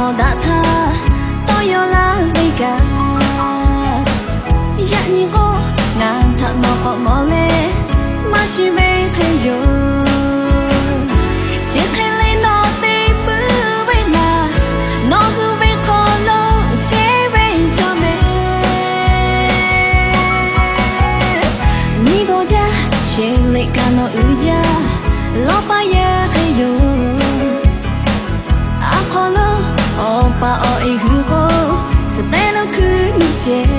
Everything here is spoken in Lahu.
Daꞈ htaˇ tawˇ yaw laˇ ve kaꞈ, yaꞈ nyi k'o, ngaˬ htaꞈ nawˬ k'awꞈ mawˬ leh, maˇ shiˍ ve hk'e yoˬ. Chi hk'e leh nawˬ te puiˉ ve laˬ, nawˬ hui ve hk'aw lo chehˇ ve chaw mehˍ. Nyi dawˬ jaˇ, shehˍ liꞈ kaꞈ nawˬ uiˍ jaˇ, lawˇ paˇ yaˇ hk'e yoˬ. Aˬ hk'aw lo awˬ pa awˬ e hui k'o, suhˍ teˇ lo hkui miˬ ceh.